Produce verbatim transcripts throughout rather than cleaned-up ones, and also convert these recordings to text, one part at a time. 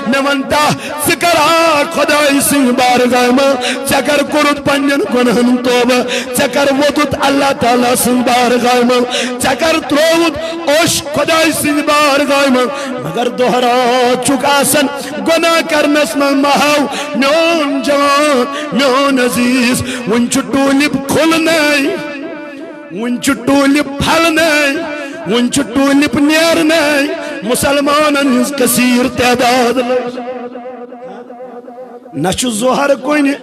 مےٚ وَن تہٕ، ژٕ کَر آکھ خۄداے سٕنٛدِ بارگاہہِ منٛز، ژےٚ کَر کوٚرُتھ پنٛنٮ۪ن گۄناہَن توبہٕ، ژےٚ کَر ووٚتُتھ اللہ تعالیٰ سٕنٛدِ بارگاہہِ منٛز، ژےٚ کَر ترٛووُتھ اوٚش خۄداے سٕنٛدِ بارگاہہِ منٛز، مگر دۄہ راتھ چھُکھ آسان گۄناہ کرنس منٛز محو۔ میون جوان، میون عزیز، وُنہِ چھُ ٹولپ کھُلنے، وُنہِ چھُ ٹولپ پھلنے، وُنہِ چھُ ٹولپ نیرنے۔ مسلمانن ہٕنٛز کثیر تعداد لٔج۔ نہ چھُ ظہر کُنہِ،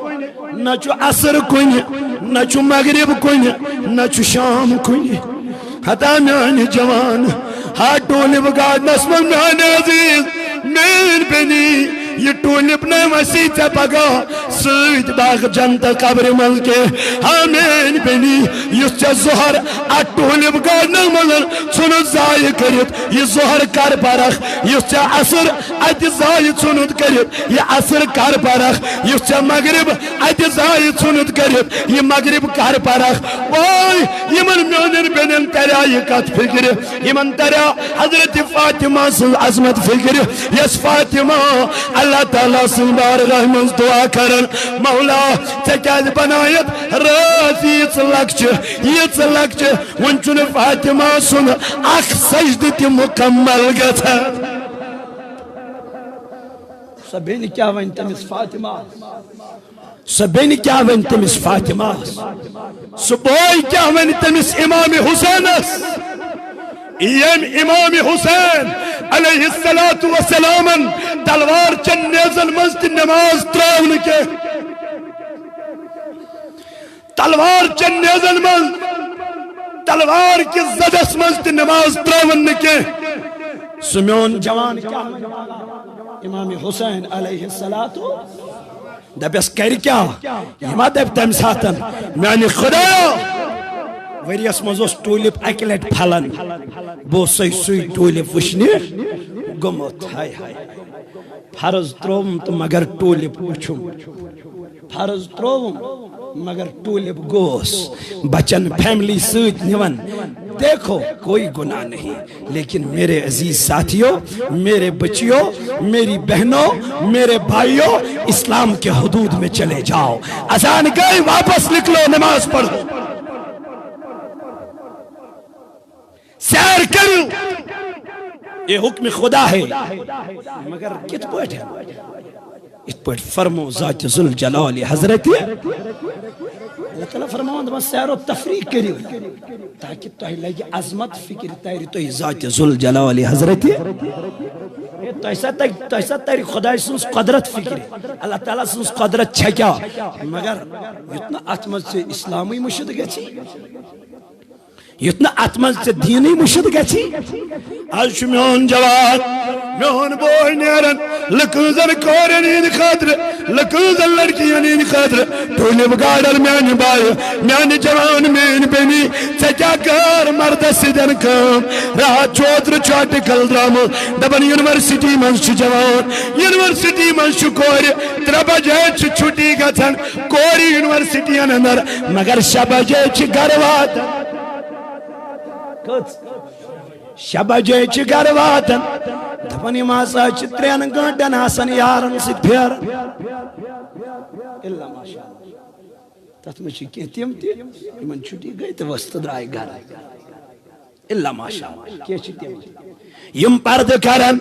نہ چھُ عصر کُنہِ، نہ چھُ مغرب کُنہِ، نہ چھُ شام کُنہِ۔ ہتا میانہِ جوان، ہا ٹولپ گارڈنس منٛز میانہِ عزیز، میٲنۍ بیٚنی، یہِ ٹولپ نہٕ وسی ژےٚ پگاہ سۭتۍ باغ جنت قبرِ منٛز کینٛہہ۔ ہا میٲنۍ بیٚنی، یُس ژےٚ ظہر اتھ ٹولپ گارڈنس منٛز ژھُنُتھ ضایع کٔرِتھ، یہِ ظہر کر پرکھ، یُس ژےٚ عصر اتہِ ضایع ژھُنُتھ کٔرِتھ، یہِ عصر کر پرکھ، یُس ژےٚ مغرب اتہِ ضایع ژھُنُتھ کٔرِتھ، یہِ مغرب کر پرکھ۔ وٲے، یِمن میونٮ۪ن بیٚنٮ۪ن تریٛا یہِ کتھ فکرِ، یِمن تریٛا حضرت فاطمہ سٕنٛز عظمت فکرِ، یۄس فاطمہ اللہ تعالیٰ سٕنٛز بارگاہ منٛز دعا کرن، مولا، ژےٚ کیٛازِ بنایتھ رٲژ ییٖژ لۄکچہِ، ییٖژ لۄکچہِ، وۄنۍ چھُنہٕ فاطمہ سُنٛد اکھ سجدٕ تہِ مکمل گژھان۔ سۄ بیٚنہِ کیٛاہ وَنہِ تٔمِس فاطمہ؟ سۄ بیٚنہِ کیٛاہ وَنہِ تٔمِس فاطمہ؟ سُہ بوے کیٛاہ وَنہِ تٔمِس امام حسینس؟ ییٚمۍ امام حسین علیہ الصلوۃ والسلامن تلوار چٮ۪ن نیزن منٛز تہِ نماز ترٲو نہٕ کینٛہہ۔ تلوار چٮ۪ن نیزن منٛز، تلوار کِس زدس منٛز تہِ نماز ترٲوٕن نہٕ کینٛہہ۔ سُہ میون جوان کیٛاہ وَنہِ؟ امام حسین علیہ الصلوۃ دپٮ۪س کرِ کیٛاہ؟ یہِ ما دپہِ تمہِ ساتن، میانہِ خدایا، ؤریس منٛز اوس ٹولپ اکہِ لٹہِ پھلان، بہٕ اوسے سُے ٹولپ وٕچھنہِ گوٚمُت۔ ہاے ہاے، فرض ترٛووُم تہٕ مگر ٹولپ وٕچھُم۔ فرض ترٛووُم، مگر ٹولپ گوس۔ بچن فیملی سۭتۍ نِوان۔ دیکھو، کوئی گناہ نہیں، لیکن میرے عزیز ساتھیوں، میرے بچیوں، میری بہنوں، میرے بھائیوں، اسلام کے حدود میں چلے جاؤ۔ اذان گئی، واپس نکلو، نماز پڑھو۔ سیر کٔرِو، یہ حکم خدا ہے۔ مگر کِتھ پٲٹھۍ؟ یِتھ پٲٹھۍ فرمو ذات ذوالجلال حضرت۔ اللہ تعالیٰ فرماوان دپان، سیر و تفریح کٔرِو، تاکہِ تۄہہِ لگہِ عظمت فکرِ، ترِ تۄہہِ ذات ذوالجلال حضرت۔ ہے، تۄہہِ سا تَگہِ، تۄہہِ سا ترِ خداے سٕنٛز قۄدرت فکرِ۔ اللہ تعالیٰ سٕنٛز قۄدرت چھےٚ کیٛاہ؟ مگر یُتھ نہٕ اتھ منٛز ژےٚ اسلامٕے مٔشِتھ گژھِ۔ یُتھ نہٕ اتھ منٛز ژےٚ دیٖنٕے مٔشِتھ گژھی۔ از چھُ میون جوان، میون بوے نیران لُکن زن کورٮ۪ن ہٕنٛدِ خٲطرٕ، لُکن زن لڑکین ہٕنٛدِ خٲطرٕ ٹولپ گارڈن۔ میانہِ بایہِ، میانہِ جوان، میٲنۍ بیٚنہِ، ژےٚ کیٛاہ کٔر مردس سۭتۍ کٲم؟ راتھ چھُ، اوترٕ چھُ آرٹیکل درٛامُت، دپان یونیورسٹی منٛز چھُ جوان، یونیورسٹی منٛز چھُ کورِ، ترٛےٚ بجے چھِ چھُٹی گژھان، کورِ یونیورسٹین اندر، مگر شےٚ بجے چھِ گرٕ واتان۔ کٔژ؟ شےٚ بجے چھِ گرٕ واتان۔ دپان، یِم ہسا چھِ ترٛٮ۪ن گٲنٹن آسان یارن سۭتۍ پھیران۔ الا ماشاءاللہ۔ تتھ منٛز چھِ کینٛہہ تِم تہِ، یِمن چھُٹی گٔے تہٕ ؤژھ تہٕ درٛاے گرٕ۔ الا ماشاءاللہ، کینٛہہ چھِ تِم تہِ۔ یِم پردٕ کرن،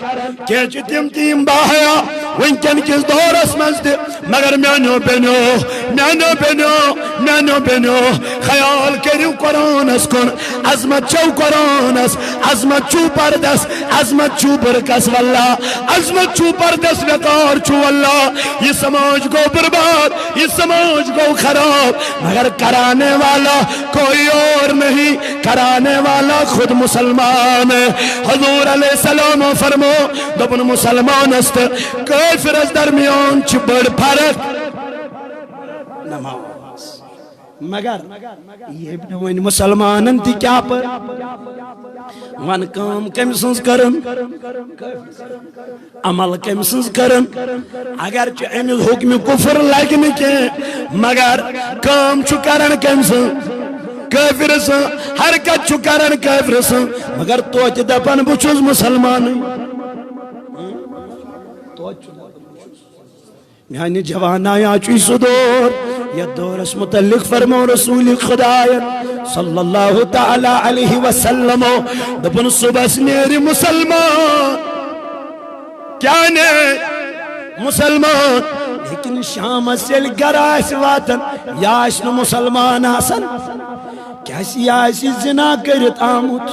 کینٛہہ چھِ تِم تہِ یِم باحیا وٕنکٮ۪ن کِس دورس منٛز تہِ۔ مگر میانیو بیٚنیو، میانیو بیٚنیو، میانیو بیٚنیو، خیال کٔرِو قرآنس کُن۔ عظمت چھو قرآنس، عظمت چھو پردس، عظمت چھو برقس واللہ، عظمت چھو پردس وقار چھو واللہ۔ یہ سماج گو برباد، یہ سماج گو خراب، مگر کرانے والا کوئی اور نہیں، کرانے والا خود مسلمان ہے۔ حضور علیہ السلام فرمو، دوٚپُن، مسلمانس تہٕ کٲفرس درمیان چھِ بٔڑ فرق۔ نماز۔ مگر ییٚمۍ نہٕ وۄنۍ مسلمانن تہِ کیٛاہ پٔر، وَن کٲم کٔمۍ سٕنٛز کٔرٕن؟ عمل کٔمۍ سٕنٛز کٔرٕن؟ اگرچہِ أمِس حُکمِ کُفر لگہِ نہٕ کینٛہہ، مگر کٲم چھُ کران کٔمۍ سٕنٛز؟ کٲفِر سٕنٛز۔ حرکت چھُ کران کٲفِر سٕنٛز، مگر توتہِ دپان، بہٕ چھُس مُسلمانٕے۔ میانہِ جوانا، یا چھُے سُہ دور، یتھ دورس متعلق فرمو رسول خداین صلی اللہ تعالی علیہ وسلم۔ دوٚپُن، صبحس نیرِ مسلمان، کیا نیرِ؟ مسلمان۔ لیکن شامس ییٚلہِ گرٕ آسہِ واتان، یا آسہِ نہٕ مسلمان آسان، کیا آسہِ، یا آسہِ زنا کٔرِتھ آمُت،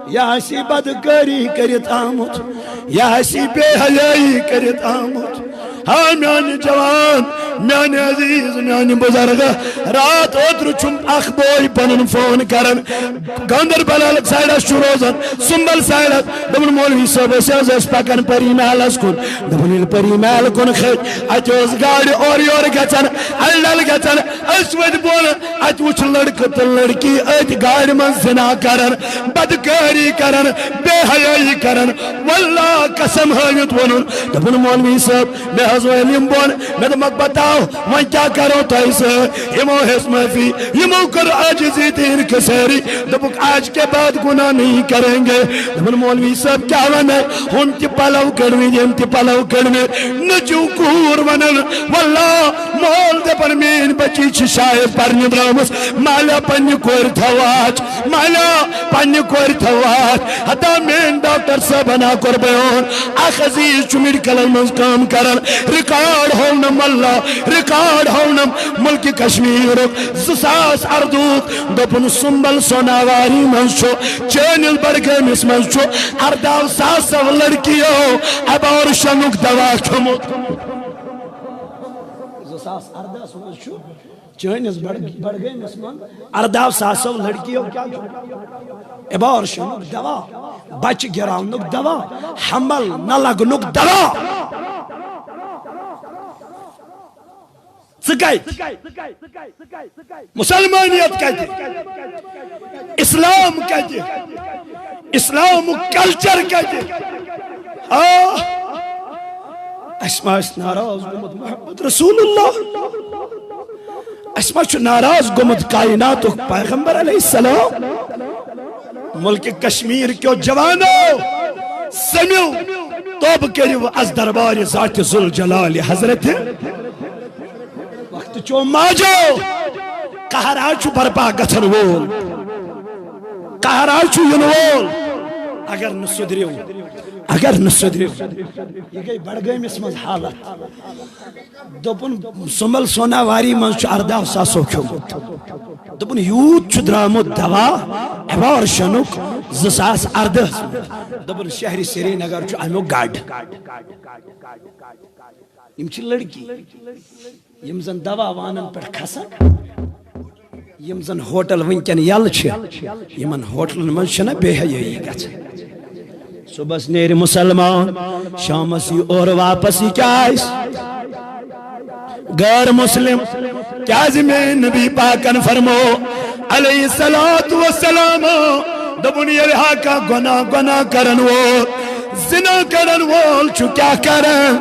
یا آسہِ بدکٲری کٔرِتھ آمُت، یا آسہِ بے حیٲیی کٔرِتھ آمُت۔ ہا میانہِ جوان، میانہِ عزیز، میانہِ بزرگ، راتھ اوترٕ چھُم اکھ بوے پنُن فون کران، گاندربل سایڈس چھُ روزان، سُمبل سایڈس۔ دوٚپُن، مولوی صٲب، أسۍ حظ ٲسۍ پکان پری محلس کُن۔ دوٚپُن، ییٚلہِ پری محل کُن کھٔتۍ، اتہِ اوس گاڑِ اورٕ یورٕ گژھان، الہٕ ڈل گژھان۔ أسۍ وٲتۍ بۄن، اتہِ وُچھ لڑکہٕ تہٕ لڑکی أتھۍ گاڑِ منٛز زنا کران، بدکٲری کران، بے حیٲیی کران۔ واللہ قسم ہٲوِتھ ووٚنُن، دوٚپُن، مولوی صٲب، مےٚ حظ وٲلۍ یِم بۄن، مےٚ دوٚپمَکھ، بتاو، وۄنۍ کیٛاہ کرو تۄہہِ سۭتۍ؟ یِمو ہیٚژ معٲفی، یِمو کٔر عاجزی تہٕ انکسٲری۔ دوٚپُکھ، آج کے بعد گناہ نہیں کریں گے۔ دوٚپُن، مولوی صٲب، کیٛاہ وَنَے؟ ہُم تہِ پَلو کٔڑمٕتۍ، یِم تہِ پَلو کٔڑمٕتۍ۔ نیٚچوٗ کوٗر وَنان، واللہ، مول دَپان، میٛٲنۍ بٔچی چھِ شاید پَرنہِ درٛامٕژ، مالیا، پنٛنہِ کورِ تھاو واچ، مالیا، پنٛنہِ کورِ تھاو واچ۔ ہتا میٛٲنۍ ڈاکٹر صٲبن ہا کوٚر بیان، اکھ عزیز چھُ میڈیکلس منٛز کٲم کران، ریکارڈ ہونم اللہ، ریکارڈ ہونم ملکہِ کشمیرُک۔ زٕ ساس اردوُہُک، دوٚپُن، سُمبل سوناواری منٛز چھُ چٲنِس بڈگٲمِس منٛز چھُ ارداہ ساسو لڑکیو ابارشنُک دوا کھیوٚمُت۔ زٕ ساس ارداہس منٛز چھُ چٲنِس بڈ-، بڈگٲمِس منٛز ارداہ ساسو لڑکیو کیٛاہ چھُ؟ ابارشنُک دوا، بچہِ گراونُک دوا، حمل نہ لگنُک دوا۔ ژٕ کتہِ؟ مسلمانیت کتہِ؟ اسلام کتہِ؟ اسلامُک کلچر کتہِ؟ آ، اسہِ ما آسہِ ناراض گوٚمُت محمد رسول اللہ؟ اسہِ ما چھُ ناراض گوٚمُت کائناتُک پیغمبر علیہ السلام؟ ملکہِ کشمیر کیو جوانو، سمِو، توبہٕ کٔرِو از دربارِ ذاتِ ذوالجلالِ حضرتِ۔ وقت چو ماجو، قہر آز چھُ برپا گژھن وول، قہر آز چھُ یِنہٕ وول۔ اگر نہٕ سُدھرِو، اگر نہٕ سُدھرِو، یہِ گٔے بڈگٲمِس منٛز حالت۔ دوٚپُن، سُمبل سوناواری منٛز چھُ ارداہ ساسو کھیوٚمُت۔ دوٚپُن، یوٗت چھُ درٛامُت دوا ابارشنُک زٕ ساس ارداہس منٛز۔ دوٚپُن، شہرِ سرینگر چھُ امیُک گڑھ۔ یِم چھِ لڑکی، یِم زن دوا وانن پٮ۪ٹھ کھسن، یِم زن ہوٹل وٕنکٮ۪ن یلہٕ چھِ، یِمن ہوٹلن منٛز چھنہ بے حیٲیی گژھان۔ صبحس نیرِ مسلمان، شامس یی اورٕ واپس، یہِ کیٛاہ آسہِ؟ غٲر مسلم۔ کیٛازِ میٛٲنۍ نبی پاکن فرمو علیہ الصلوۃ والسلام، دوٚپُن، ییٚلہِ ہا کانٛہہ گۄناہ، گۄناہ کرن وول، زنا کرن وول چھُ کیٛاہ کران؟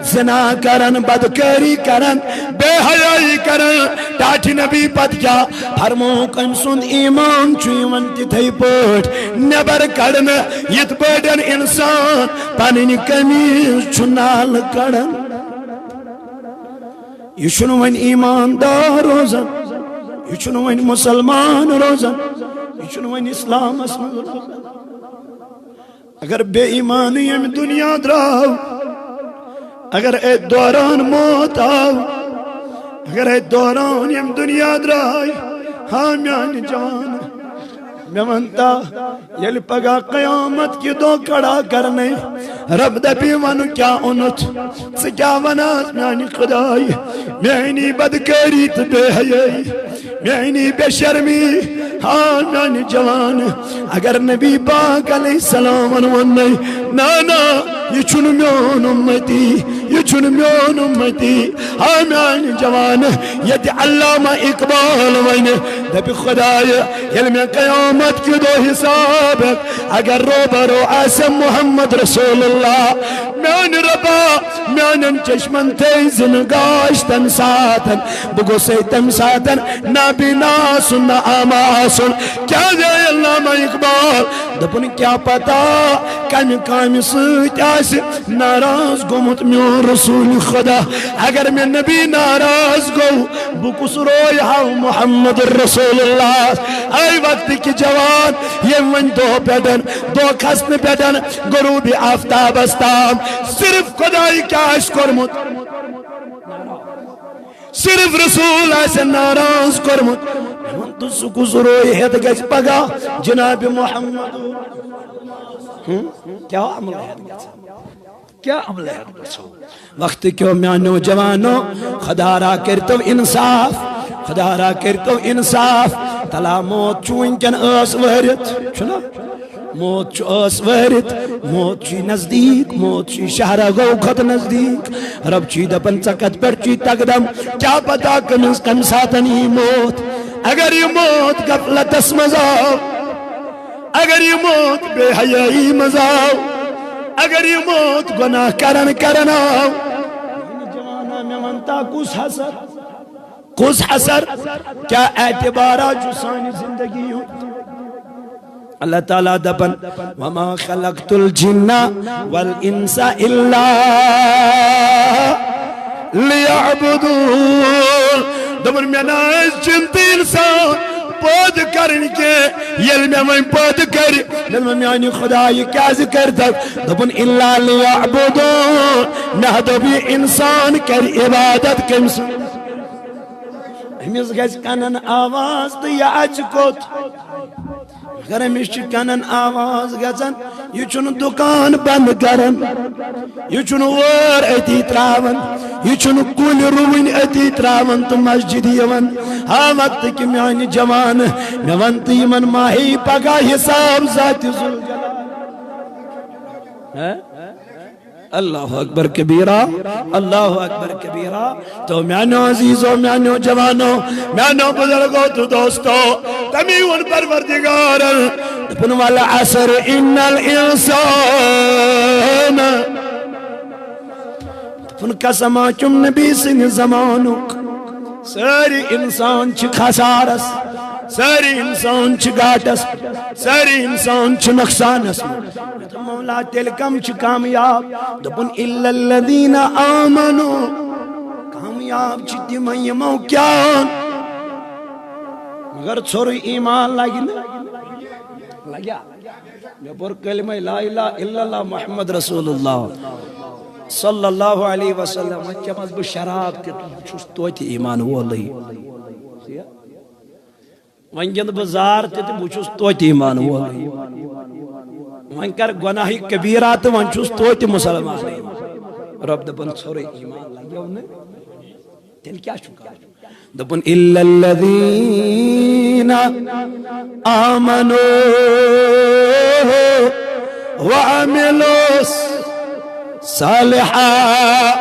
زنا کران، بدکٲری کران، بے حیٲیی کران۔ ٹاٹھہِ نبی پتہٕ کیٛاہ فرمووُکھ؟ أمۍ سُنٛد ایمان چھُ یِوان تِتھے پٲٹھۍ نٮ۪بر کڑنہٕ، یِتھ پٲٹھۍ انسان پنٕنۍ قمیٖض چھُ نالہٕ کڑان۔ یہِ چھُنہٕ وۄنۍ ایماندار روزان، یہِ چھُنہٕ وۄنۍ مسلمان روزان، یہِ چھُنہٕ وۄنۍ اسلامس منٛز روزان۔ اگر بے ایمانٕے ییٚمہِ دُنیا درٛاو، اگر أتھۍ دوران موت آو، اگر أتھۍ دوران ییٚمہِ دُنیا درٛاے، ہا میانہِ جان، مےٚ وَن تا، ییٚلہِ پگاہ قیامت کہِ دۄہ کڑا کرنے، رب دپہِ، وَن کیٛاہ اوٚنُتھ؟ ژٕ کیٛاہ وَنان میانہِ خدایہِ؟ میٲنی بدکٲری تہٕ بے حیٲیی، میٲنی بے شرمی، ہا میانہِ جوان، اگر نبی پاک علیہ السلامن ووٚننے، نہ نہ، یہِ چھُنہٕ میون اُمتی، یہِ چھُنہٕ میون اُمتی، ہا میانہِ جوان، ییٚتہِ علامہ اقبال ونہِ، دپہِ خدایہِ، ییٚلہِ مےٚ قیامت کہِ دۄہ حساب ہیٚکھ، اگر روبرو آسہِ محمد رسول اللہ، میانہِ ربا، میانٮ۪ن چشمن تھٲے زِنہٕ گاش تمہِ ساتن، بہٕ گوٚژھے تمہِ ساتن نابینا آسُن، نہ آما آسُن۔ کیٛازِ اے علامہ اقبال، دوٚپُن، کیٛاہ پتہ کمہِ کامہِ سۭتۍ آسہِ ناراض گوٚمُت میون رسول خدا۔ اگر مےٚ نبی ناراض گوٚو، بہٕ کُس روے ہاو محمد رسول اللہ؟ اے وقتٕکۍ جوان، ییٚمۍ وۄنۍ دۄہ پٮ۪ٹھ، دۄہ کھسنہٕ پٮ۪ٹھ غروب آفتابس تام صرف خدایہِ کیٛاہ آسہِ کوٚرمُت؟ صرف رسول آسہِ ناراض کوٚرمُت۔ مےٚ ووٚن، تہٕ سُہ کُس روے ہٮ۪تھ گژھِ پگاہ جناب محمد؟ ہم؟ کیٛاہ عملہٕ ہٮ۪تھ گژھِ؟ کیٛاہ عملہٕ ہٮ۪تھ گژھو؟ وقت کیو میانیو جوانو، خدا را کٔرتو انصاف، خدا را کٔرتو انصاف۔ تلا موت چھُ وٕنکٮ۪ن ٲس وٲرِتھ، چھُنہ؟ موت چھُ ٲس وٲرِتھ، موت چھُ نزدیٖک، موت چھُ شہرہ گو کھۄتہٕ نزدیٖک۔ رب چھُ دپان، ژےٚ کتھ پٮ۪ٹھ چھُے تقدم؟ کیٛاہ پتہ کٔمِس کمہِ ساتن یی موت۔ اگر یہِ موت غفلتس منٛز آو، اگر یہِ موت بے حیٲیی منٛز آو، اگر یہِ موت گۄناہ کرن کرن آو، جوانا، مےٚ وَن تا کُس حسر، کُس حسر، کیٛاہ اعتبارا چھُ سانہِ زندگی ہُنٛد؟ اللہ تعالیٰ دپان، وما خلقت الجن والانس الا لیعبدون۔ دوٚپُن، مےٚ نہ ٲسۍ جِن تہٕ اِنسان پٲدٕ کرٕنۍ کینٛہہ۔ ییٚلہِ مےٚ وۄنۍ پٲدٕ کٔرۍ، مےٚ دوٚپ، میانہِ خدایہِ کیازِ کٔرۍ تَتھ؟ دوٚپُن، الا لیعبدون۔ مےٚ دوٚپ، یہِ اِنسان کرِ عبادت کٔمۍ سٕنٛز؟ أمِس گژھِ کنن آواز تہٕ یہِ اژِ کوٚت؟ مگر أمِس چھِ کنن آواز گژھان، یہِ چھُنہٕ دُکان بنٛد کران، یہِ چھُنہٕ وٲر أتی تراوان، یہِ چھُنہٕ کُلۍ رُوٕنۍ أتی تراوان تہٕ مسجد یِوان۔ ہا وقت کہِ میانہِ جوان، مےٚ وَن تہٕ یِمن ما ہیٚیہِ پگاہ حساب ذاتِ ذوالجلال؟ ہہ؟ اللہ اکبر کبیرہ، اللہ اکبر کبیرہ۔ تو میانیو عزیزو، میانیو جوانو، میانیو بزرگو تو دوستو، تمی ووٚن پروردگارن، دوٚپُن، والعصر ان الانسان، دوٚپُن، قسم آ چھُم نبی سٕنٛدِ زمانُک، سٲری انسان چھِ خسارس، سٲری انسان چھِ گاٹس، سٲری انسان چھِ نۄقصانس منٛز۔ مولا، تیٚلہِ کم چھِ کامیاب؟ دوٚپُن، الا الذین آمنوا، کامیاب چھِ تِمے یِمو کیٛاہ اوٚن؟ مگر ژھوٚرُے ایمان لگہِ نہٕ۔ لگیا؟ مےٚ پوٚر کلمہ لا الہ الا اللہ محمد رسول اللہ صلی اللہ علیہ وسلم۔ وۄنۍ چمس بہٕ شراب تہِ تہٕ بہٕ چھُس توتہِ ایمان وولٕے۔ وۄنۍ گِنٛدٕ بہٕ زار تہِ تہٕ بہٕ چھُس توتہِ ایمان وول۔ وۄنۍ کر گۄناہہِ کبیرہ تہٕ وۄنۍ چھُس توتہِ مسلمان۔ رب دپان، ژھوٚرُے ایمان لگیو نہٕ، تیٚلہِ کیٛاہ چھُ کرُن؟ دپان، الا الذین آمنوا وعملوا الصالحات۔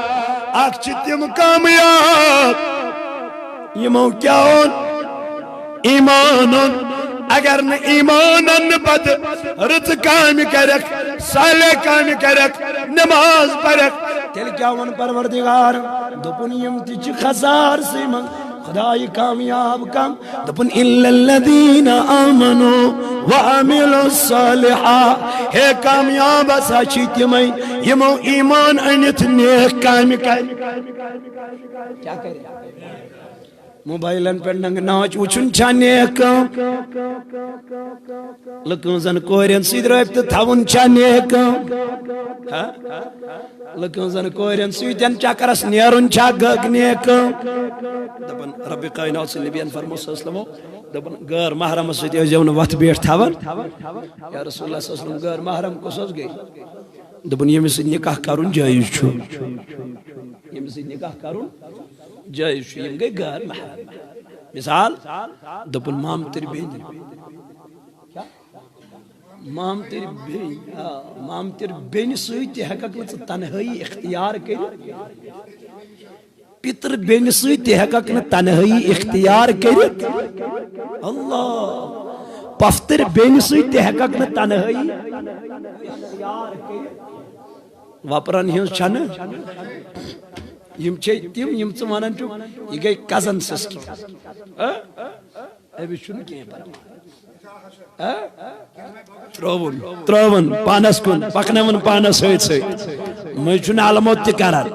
اکھ چھِ تِم کامیاب یِمو کیٛاہ اوٚن؟ ایمان اوٚن۔ اگر نہٕ ایمان اننہٕ پتہٕ رٕژٕ کامہِ کرکھ، صالح کامہِ کرکھ، نماز پرکھ، تیٚلہِ کیٛاہ ووٚن پروردگار؟ دوٚپُن، یِم تہِ چھِ خسارسٕے منٛز۔ خدایہِ کامیاب کم؟ دوٚپُن، الا الذین آمنوا وعملوا الصالحات۔ ہے، کامیاب ہسا چھِ تِمے یِمو ایمان أنِتھ نیک کامہِ کرِ۔ کیٛاہ کرِ؟ موبائلن پٮ۪ٹھ ننگہٕ ناچ وٕچھُن چھا نیک کٲم؟ لُکہٕ ہٕنٛزن کورٮ۪ن سۭتۍ رٲبطہٕ تھاوُن چھا نیک کٲم؟ ہا؟ لُکہٕ ہٕنٛزن کورٮ۪ن سۭتۍ چکرس نیرُن چھا گٔگ نیک کٲم؟ دپان رب کائنات سٕنٛدِ نبین فرمو صلی اللہ علیہ وسلمو، دپان غٲر محرمس سۭتۍ ٲسۍزیو نہٕ وتھٕ بیٹھ تھاوان۔ یا رسول اللہ صلی اللہ علیہ وسلم، غٲر محرم کُس اوس گٔے؟ دوٚپُن، ییٚمِس سۭتۍ نکاح کرُن جٲیز چھُ۔ ییٚمِس سۭتۍ نکاح کرُن جٲیز چھُ، یِم گٔے غٲر محرم۔ مثال، دوٚپُن، مامتٕرۍ بیٚنہِ۔ کیٛاہ؟ مامتٕرۍ بیٚنہِ، آ، مامتٕرۍ بیٚنہِ سۭتۍ تہِ ہٮ۪ککھ نہٕ ژٕ تنہٲیی اختیار کٔرِتھ۔ پِتٕر بیٚنہِ سۭتۍ تہِ ہٮ۪ککھ نہٕ تنہٲیی اختیار کٔرِتھ۔ اللہ۔ پۄپھتٕر بیٚنہِ سۭتۍ تہِ ہٮ۪ککھ نہٕ تنہٲیی۔ وۄپرن ہٕنٛز چھنہٕ۔ یِم چھے تِم، یِم ژٕ ونان چھُکھ، یہِ گٔے cousin sister۔ ہہ؟ أمِس چھُنہٕ کینٛہہ پرواے۔ ہا؟ ترٛووُن، ترٛووُن پانس کُن، پکناوُن پانس سۭتۍ سۭتۍ۔ مٔنٛزۍ چھُ نالہٕ موٚت تہِ کران،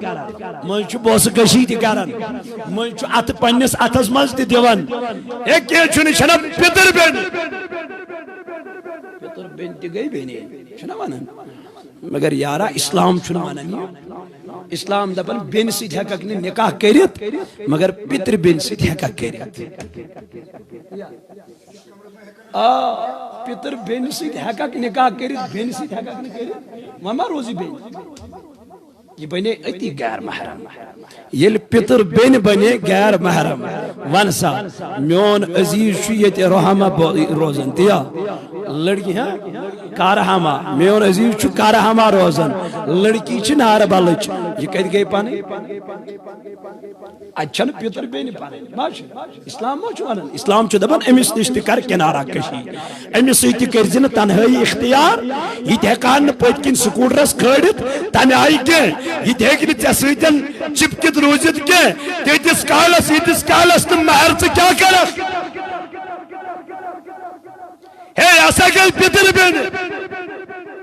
مٔنٛزۍ چھُ بوسہٕ کشی تہِ کران، مٔنٛزۍ چھُ اتھٕ پننِس اتھس منٛز تہِ دِوان۔ ہے، کینٛہہ چھُنہٕ، چھَنا پِتٕر بیٚنہِ؟ پِتٕر بیٚنہِ تہِ گٔے بیٚنے، چھُنا ونان؟ مگر یارا، اسلام چھُنہٕ ونان یہِ۔ اسلام دپان، بیٚنہِ سۭتۍ ہیٚککھ نہٕ نکاح کٔرِتھ، مگر پِتٕر بیٚنہِ سۭتۍ ہیٚککھ کٔرِتھ۔ آ، پِتٕر بیٚنہِ سۭتۍ ہیٚککھ نکاح کٔرِتھ، بیٚنہِ سۭتۍ ہیٚککھ نہٕ کٔرِتھ، وۄنۍ ما روزِ بیٚنہِ؟ یہِ بنے أتی غیر محرم۔ ییٚلہِ پِتٕر بیٚنہِ بنے غیر محرم، وَن سا، میون عزیز چھُ ییٚتہِ روہما بو-، روزان، تِیا؟ لڑکی، ہاں؟ کارہما۔ میون عزیز چھُ کارہما روزان۔ لڑکی چھِ ناربلٕچ۔ یہِ کتہِ گٔے پنٕنۍ؟ اتہِ چھنہٕ پِتٕر بیٚنہِ پنٕنۍ۔ ما چھِ؟ اسلام ما چھُ ونان؟ اسلام چھُ دپان، أمِس نِش تہِ کر کنارہ کشی، أمِس سۭتۍ تہِ کٔرۍ زِ نہٕ تنہٲیی اختیار۔ یہِ تہِ ہیٚکان نہٕ پٔتۍ کِنۍ سکوٹرس کھٲلِتھ تمہِ آیہِ کینٛہہ، یہِ تہِ ہیٚکہِ نہٕ ژےٚ سۭتۍ چپکِتھ روٗزِتھ کینٛہہ۔ تیٖتِس کالس، ییٖتِس کالس نہٕ مہر ژٕ کیٛاہ کرکھ؟ ہے، یہِ ہسا گٔے پِتٕر بیٚنہِ۔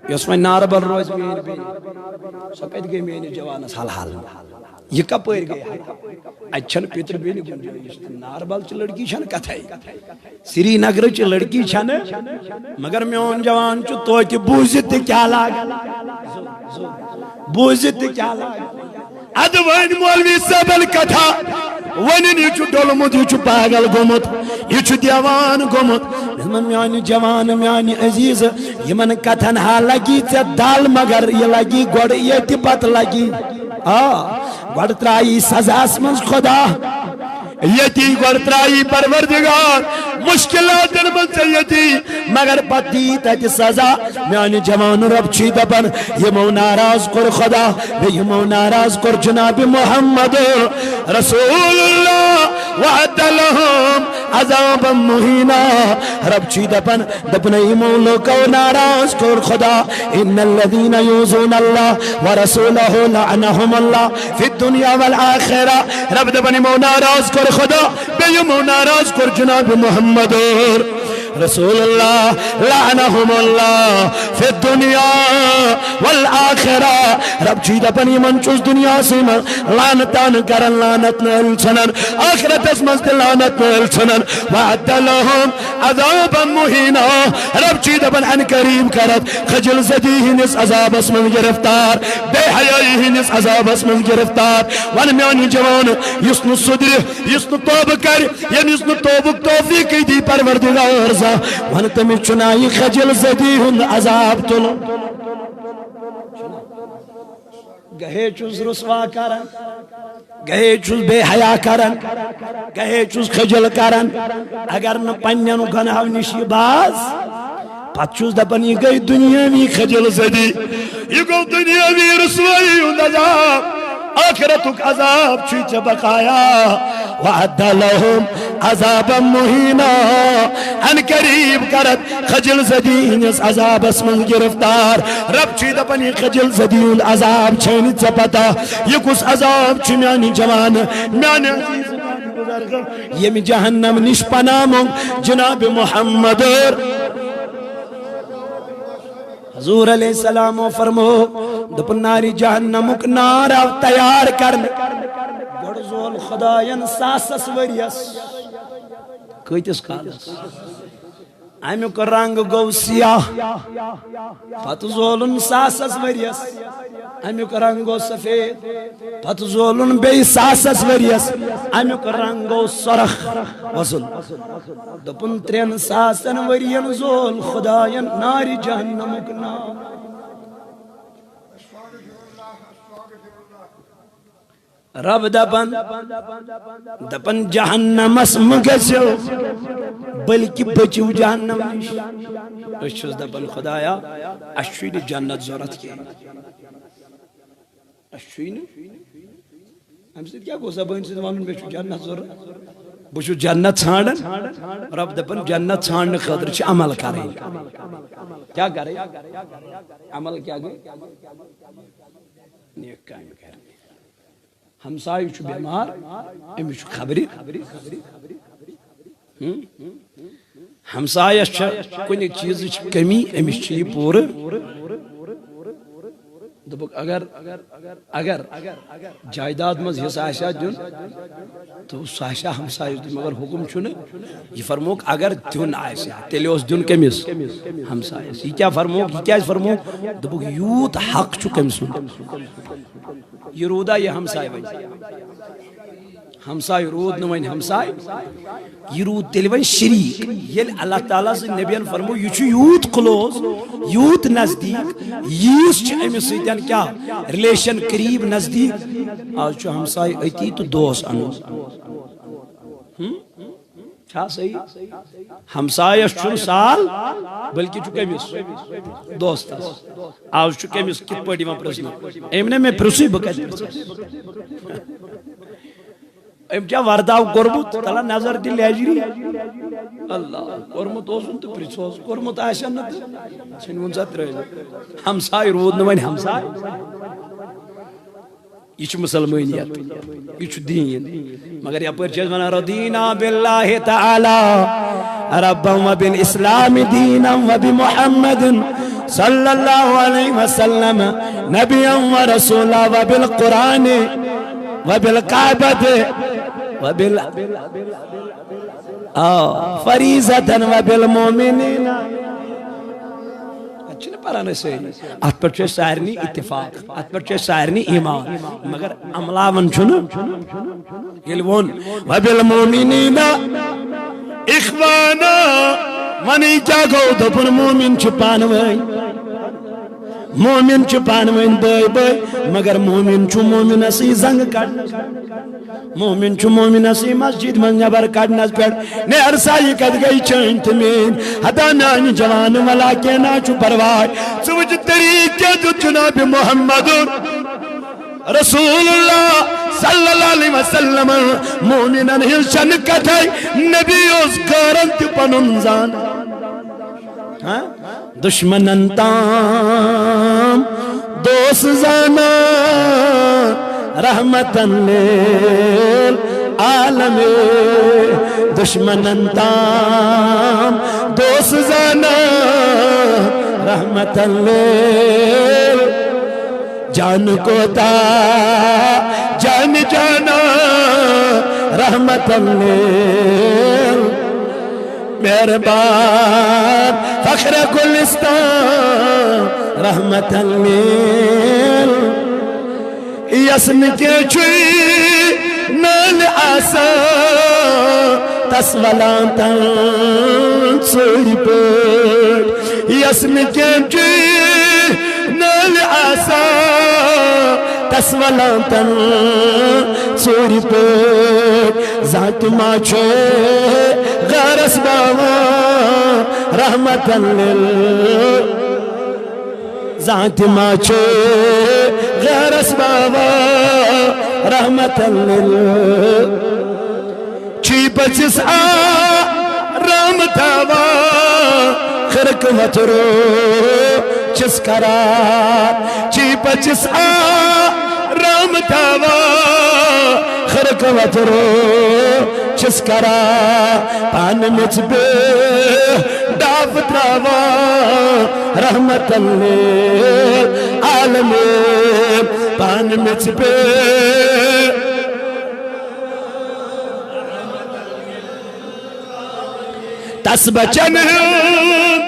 یۄس وۄنۍ ناربل روزِ میٛٲنۍ بیٚنہِ، سۄ کتہِ گٔے میٛٲنِس جوانس حل حل؟ یہِ کپٲرۍ گٔے؟ اتہِ چھنہٕ پِتٕر بیٚنہِ گُنجٲیِش۔ ناربل چہِ لڑکی چھنہٕ کتھے، سری نگرٕچ لڑکی چھنہٕ۔ مگر میون جوان چھُ توتہِ بوٗزِتھ تہِ کیٛاہ لاگان، بوٗزِتھ تہِ کیٛاہ لاگان۔ ادٕ وۄنۍ مولوی صٲبن کتھا ونُن، یہِ چھُ ڈوٚلمُت، یہِ چھُ پاگل گوٚمُت، یہِ چھُ دیوان گوٚمُت۔ مےٚ ووٚن، میانہِ جوان، میانہِ عزیز، یِمن کتھن ہا لگی ژےٚ دل، مگر یہِ لگی گۄڈٕ ییٚتہِ، پتہٕ لگی۔ آ، گۄڈٕ ترٛایی سزاہس منٛز خدا، ییٚتی گۄڈٕ ترٛایی پروردگار مُشکلاتن منٛز ژےٚ ییٚتی، مگر پتہٕ دی تتہِ سزا۔ میانہِ جوان، رب چھی دپان، یِمو ناراض کوٚر خدا، بیٚیہِ یِمو ناراض کوٚر جناب محمد رسول اللہ، وعد لهم عذابا مہینا۔ رب چھی دپان، دپنے یِمو لوکو ناراض کوٚر خدا۔ ان الذين يؤذون الله ورسوله لعنهم الله في الدنيا والآخرة۔ رب دپان، یِمو ناراض کوٚر خدا، بیٚیہِ یِمو ناراض کوٚر جناب محمد رسول اللہ، لعنهم الله في الدنيا والآخرة۔ رب چھی دپان، یِمن چھُس دُنیاہسٕے منٛز لعنتن کران، لعنت نٲلۍ ژھٕنان، آخرتس منٛز تہِ لعنت نٲلۍ ژھٕنان۔ وعد لهم عذابا مہینا۔ رب چھی دپان، ان قریب کرتھ خجل زدی ہٕنٛدِس عذابس منٛز گرفتار، بے حیائی ہٕنٛدِس عذابس منٛز گرفتار۔ ون میانہِ جوان، یُس نہٕ سُدرِ، یُس نہٕ توبہٕ کرِ، ییٚمِس نہٕ توبُک توفیٖقٕے دی پروردگار زانٛہہ، ون تٔمِس چھُنہ یہِ خجل زدی ہُنٛد عذاب تُلُن۔ گہے چھُس رسوا کران، گہے چھُس بے حیا کران، گہے چھُس خجل کران۔ اگر نہٕ پننٮ۪ن گۄناہو نِش یہِ باز، پتہٕ چھُس دپان، یہِ گٔے دُنیٲوی خجل زدی، یہِ گوٚو دُنیٲوی رسوٲیی ہُنٛد عذاب۔ آخرتُک عذاب چھُے ژےٚ بقایا۔ وعد لهم عذابا مہینا۔ ان قریب کرتھ خجل زدی ہٕنٛدِس عذابس منٛز گرفتار۔ رب چھُے دپان، یہِ خجل زدی ہُنٛد عذاب چھے نہٕ ژےٚ پتہ۔ یہِ کُس عذاب چھُ میانہِ جوان، میانہِ عزیز، میانہِ بزرگ، ییٚمہِ جہنم نِش پناہ منٛگ جناب محمد۔ حضور علیہ السلام فرمو، دوٚپُن، نارِ جہنمُک نار آو تیار کرنہٕ۔ گۄڈٕ زول خدایَن ساسَس ؤرِیَس۔ کۭتِس کالَس؟ اَمیُک رنٛگ گوٚو سیاہ۔ پتہٕ زولُن ساسَس ؤرِیَس۔ اَمیُک رنٛگ گوٚو سفید۔ پتہٕ زولُن بیٚیہِ ساسَس ؤرِیَس۔ اَمیُک رنٛگ گوٚو سۄرخ وۄزُل۔ دوٚپُن، ترٛٮ۪ن ساسن ؤرین زول خداین نارِ جہنمُک نار۔ رب دپان، دپان، جہنمس مہ گژھِو، بلکہ بٔچِو جہنم نِش۔ أسۍ چھِس دپان، خدایا، اسہِ چھُے نہٕ جنت ضروٗرت کینٛہہ۔ اسہِ چھُے نہٕ۔ امہِ سۭتۍ کیٛاہ گوٚو زبٲنۍ سۭتۍ ونُن، مےٚ چھُ جنت ضروٗرت، بہٕ چھُس جنت ژھانڈان؟ رب دپان، جنت ژھانڈنہٕ خٲطرٕ چھِ عمل کرٕنۍ۔ کیٛاہ کرٕنۍ؟ عمل کیٛاہ گٔے؟ نیک کامہِ کرنہِ۔ ہمسایہِ چھُ بٮ۪مار، أمِس چھُ خبرِ۔ ہم؟ ہمسایس چھےٚ کُنہِ چیٖزٕچ کٔمی، أمِس چھِ یہِ پوٗرٕ۔ دوٚپُکھ، اگر، اگر جایداد منٛز حصہٕ آسہِ ہا دیُن، تہٕ سُہ آسہِ ہا ہمسایس دیُن، مگر حُکُم چھُنہٕ۔ یہِ فرمووُکھ، اگر دیُن آسہِ ہا، تیٚلہِ اوس دیُن کٔمِس؟ ہمسایس۔ یہِ کیٛاہ فرمووُکھ؟ یہِ کیٛازِ فرمووُکھ؟ دوٚپُکھ، یوٗت حق چھُ کٔمۍ سُنٛد؟ یہِ روٗدا یہِ ہمساے وۄنۍ؟ ہمساے روٗد نہٕ وۄنۍ ہمساے، یہِ روٗد تیٚلہِ وۄنۍ شریٖک۔ ییٚلہِ اللہ تعالیٰ سٕنٛدۍ نبین فرموو، یہِ چھُ یوٗت close، یوٗت نزدیٖک، ییٖژ چھِ أمِس سۭتۍ کیٛاہ relation قریٖب نزدیٖک۔ آز چھُ ہمساے أتی تہٕ دوس اَنُن۔ ہم؟ چھا صحیح؟ ہمسایس چھُنہٕ سال، بلکہِ چھُ کٔمِس؟ دوستس۔ آز چھُ کٔمِس کِتھ پٲٹھۍ یِوان پرٛژھنہٕ؟ أمۍ نہ مےٚ پرٛژھٕے، بہٕ کَتہِ پرٛژھس؟ أمۍ کیٛاہ ورداو کوٚرمُت؟ تَلہ نظر دِ لیجری۔ اللہ، کوٚرمُت اوسُن تہٕ پرٛژھوس، کوٚرمُت آسن نہٕ تہٕ ژھٕنہِ وُن سا ترٛٲوِتھ۔ ہمساے روٗد نہٕ وۄنۍ ہمساے۔ یہِ چھُ مُسلمٲنیت، یہِ چھُ دیٖن۔ مگر یپٲرۍ چھِ أسۍ وَنان، رضینا باللہ تعالی ربا وبالاسلام دینا وبمحمد صلی اللہ علیہ وسلم نبیا ورسولا وبالقرآن وبالکعبۃ وبال آ، فریضة وبالمؤمنین۔ اتھ چھِنہٕ پران أسۍ سٲری۔ اتھ پٮ۪ٹھ چھُ اَسہِ سارنٕے اتفاق، اتھ پٮ۪ٹھ چھُ اَسہِ سارنٕے ایمان، مگر عملاوان چھُنہٕ۔ ییٚلہِ ووٚن، وبالمؤمنین اخوانا، وَنٕے کیٛاہ گوٚو؟ دوٚپُن، مومن چھِ پانہٕ ؤنۍ۔ مومن چھِ پانہٕ ؤنۍ بٲے بٲے، مگر مومن چھُ مومنسٕے زنٛگہٕ کڑنس۔ مومن چھُ مومنسٕے مسجد منٛز نٮ۪بر کڑنس پٮ۪ٹھ۔ نیر سا، یہِ کتہِ گٔے چٲنۍ تہٕ میٲنۍ؟ ہتا میانہِ جوان ولا، کینٛہہ نہ چھُ پرواے۔ ژٕ وٕچھ طریٖقہٕ کیٛاہ دیُت جناب محمد رسول اللہ صلی اللہ علیہ وسلم۔ مومنن ہٕنٛز چھنہٕ کتھے، نبی اوس غٲرن تہِ پنُن زانان۔ ہاں؟ دشمنن تام دوست زانان رحمتن للعالمین۔ دشمنن تام دوست زانان رحمتن لل جان کوتا جان جانا رحمتن لل مہربان فخر گلستان رحمتن لل یس نہٕ کینٛہہ چھُے نٲلۍ آسان، تس ولان تن ژوٗرِ پٲٹھۍ۔ یس نہٕ کینٛہہ چھُے نٲلۍ آسان، تس ولان تن ژوٗرِ پٲٹھۍ۔ زانٛہہ تہِ ما چھُے غٲرس باوان رحمتن لل زانٛہہ تہِ ما چھُے غٲرس باوان رحمتن لل چھی پٔژھِس آرام تھاوان خرقہٕ وتھرو چھِس کران۔ چھی پٔژھِس آرام تھاوان خرقہٕ وتھرو چھِس کران۔ پانہٕ میٚژِ بے ڈاف تراوان رحمتن للعالمین۔ پانہٕ میٚژِ بے تس بچن ہُنٛد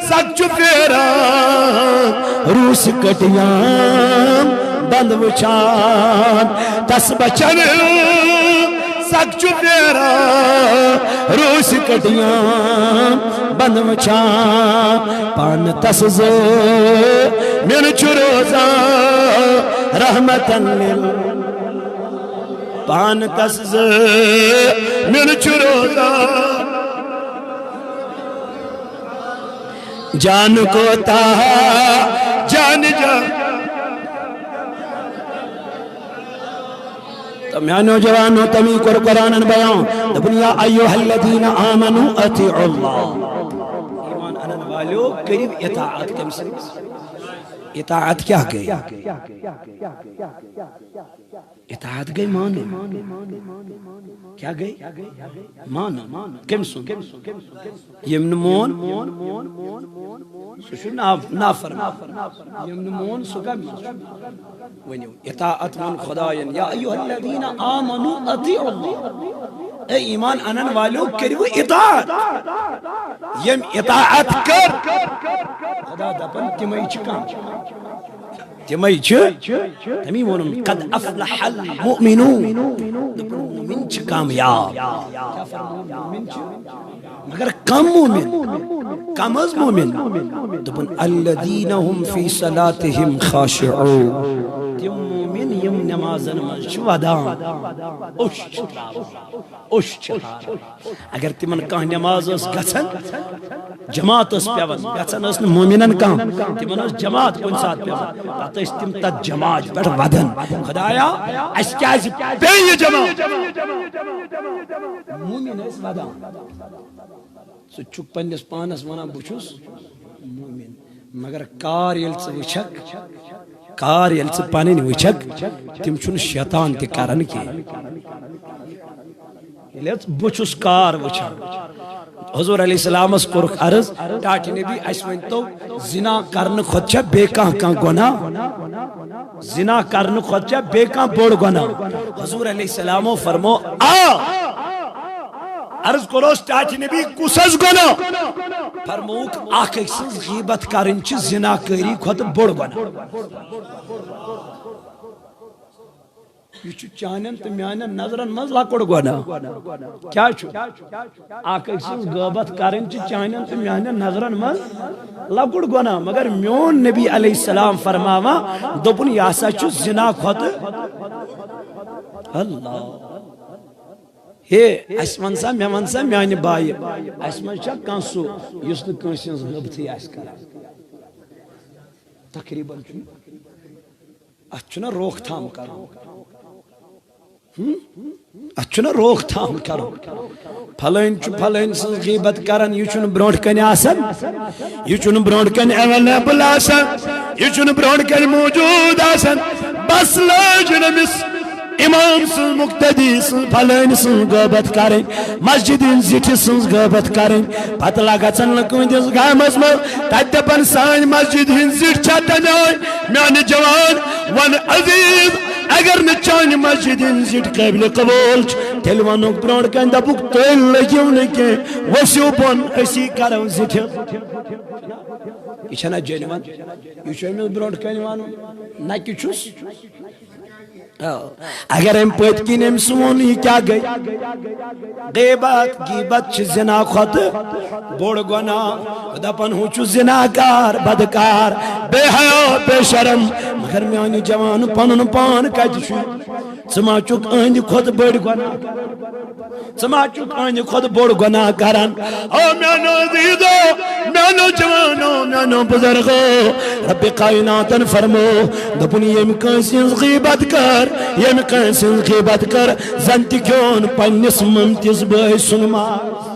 سگ چھُ پھیران روٗسہِ کٔٹیام بند وٕچھان۔ تس بچن ہُنٛد سگ چھُ پھیران روٗسہِ کٔٹیام بند وٕچھان۔ پانہٕ تس زٕ مِل چھُ روزان رحمتن لل پانہٕ تس زٕ مِل چھُ روزان۔ جان کوتاہ جان جان۔ تو میانیو جوانو، تمی کوٚر قرآنن بیان، دوٚپُن، یا ایھا الذین آمنوا اطیعوا اللہ۔ ایمان انن والیو، کٔرِو اطاعت کٔمۍ سٕنٛز؟ اطاعت کیا گئی؟ اطاعت گئی مانن۔ کیا گئی؟ مانن۔ کٔمۍ سُنٛد؟ ییٚمۍ نہٕ مون، سُہ چھُ نا-، نافرمان۔ ییٚمۍ نہٕ مون، سُہ کَمہِ منٛز چھُ؟ ؤنِو، اطاعت ووٚن خۄدایَن، یا ایھا الذین آمنوا اطیعوا اللہ۔ اے ایمان انن والو، کٔرِو اطاعت۔ ییٚمۍ اطاعت کٔر، خۄدا دَپان، تِمَے چھِ کم۔ تِمَے چھِ، تٔمی ووٚنُن، قد افلح المؤمنون۔ دوٚپُن، مومن چھِ کامیاب۔ کیٛاہ فرموو؟ مومن چھِ، مگر کم مومن، کم حظ مومن۔ دوٚپُن، الذین هم فی صلاتہم خاشعون۔ تِم مومن یِم نمازن منٛز چھِ ودان، اوٚش چھِ تراوان، اوٚش چھِ تراوان۔ اگر تِمن کانٛہہ نماز ٲس گژھان، جماعت ٲس پٮ۪وان، گژھان ٲس نہٕ مومنن کانٛہہ، تِمن ٲس جماعت کُنہِ ساتہٕ پٮ۪وان، پتہٕ ٲسۍ تِم تتھ جماعت پٮ۪ٹھ ودان، خدایا، اسہِ کیازِ پیٚیہِ یہِ جماعت؟ مومن ٲسۍ ودان۔ ژٕ چھُکھ پننِس پانس ونان، بہٕ چھُس مومن، مگر کار ییٚلہِ ژٕ وٕچھکھ، کار ییٚلہِ ژٕ پنٕنۍ وٕچھکھ، تِم چھُنہٕ شیطان تہِ کران کینٛہہ۔ ییٚلہِ حظ بہٕ چھُس کار وٕچھان، حضور علیہ السلامس کوٚرُکھ عرض، ٹاٹھۍ نبی، اسہِ ؤنۍ تو، زنا کرنہٕ کھۄتہٕ چھا بیٚیہِ کانٛہہ، کانٛہہ گۄناہ؟ زنا کرنہٕ کھۄتہٕ چھا بیٚیہِ کانٛہہ بوٚڑ گۄناہ؟ حضور علیہ السلامو فرمو، آ۔ عرض کوٚرُس، ٹاٹھۍ نبی، کُس حظ گۄناہ؟ فرمووُکھ، اکھ أکۍ سٕنٛز غیبت کرٕنۍ چھِ زنا کٲری کھۄتہٕ بوٚڑ گۄناہ۔ یہِ چھُ چانٮ۪ن تہٕ میانٮ۪ن نظرن منٛز لۄکُٹ گۄناہ۔ کیٛاہ چھُ؟ اکھ أکۍ سٕنٛز غٲبت کرٕنۍ چھِ چانٮ۪ن تہٕ میانٮ۪ن نظرن منٛز لۄکُٹ گۄناہ، مگر میون نبی علیہ السلام فرماوان، دوٚپُن، یہِ ہسا چھُ زنا کھۄتہٕ۔ اللہ۔ ہے، اسہِ ون سا، مےٚ ون سا، میانہِ بایہِ، اسہِ منٛز چھا کانٛہہ سُہ یُس نہٕ کٲنٛسہِ ہٕنٛز غٲبتھٕے آسہِ کران؟ تقریباً چھُنہٕ۔ اتھ چھُنہ روک تھام کرُن؟ ہم؟ اتھ چھُنہ روک تھام کرُن؟ پھلٲنۍ چھُ پھلٲنۍ سٕنٛز غیبت کران، یہِ چھُنہٕ برونٛٹھ کنہِ آسان، یہِ چھُنہٕ برونٛٹھ کنہِ اویلیبل آسان، یہِ چھُنہٕ برونٛٹھ کنہِ موجود آسان۔ بس لٲج أمِس امام سٕنٛز، مقتدی سٕنٛز، پھلٲنۍ سٕنٛز غٲبت کرٕنۍ، مسجد ہٕنٛز زِٹھِ سٕنٛز غٲبت کرٕنۍ۔ پتہٕ لگژھن نہٕ کُنہِ تِس گامس منٛز، تتہِ دپن، سانۍ مسجد ہٕنٛز زِٹھ چھا تمہِ آیہِ؟ میانہِ جوان، ون عزیز، اگر نہٕ چانہِ مسجد ہٕنٛز زِٹھ قٲبلِ قبول چھِ، تیٚلہِ ونُکھ برونٛٹھ کنہِ، دپُکھ، تُہۍ لٔگِو نہٕ کینٛہہ، ؤسِو بۄن، أسی کرو زِٹھِ۔ یہِ چھنا جینون؟ یہِ چھُ أمِس برونٛٹھ کنہِ ونُن، نہ کہِ چھُس۔ آ، اگر أمۍ پٔتۍ کِنۍ أمۍ سُہ ووٚن، یہِ کیٛاہ گٔے؟ غیبت، غیبت چھِ زنا کھۄتہٕ بوٚڑ گۄناہ۔ دپان، ہُہ چھُ زنا کار، بدکار، بے حیا، بے شرم۔ مگر میانہِ جوان، پنُن پان کتہِ چھُ؟ ژٕ ما چھُکھ أہنٛدِ کھۄتہٕ بٔڑۍ گۄناہ؟ ژٕ ما چھُکھ أہنٛدِ کھۄتہٕ بوٚڑ گۄناہ کران؟ او میانیو عزیزو، میانیو جوانو، میانیو بزرگو، رب کائناتن فرمو، دوٚپُن، ییٚمۍ کٲنٛسہِ ہٕنٛز غیبت کٔر، ییٚمۍ کٲنٛسہِ ہٕنٛز غیبت کٔر، زن تہِ کھیوٚن پننِس ممتِس بٲے سُنٛد ماز۔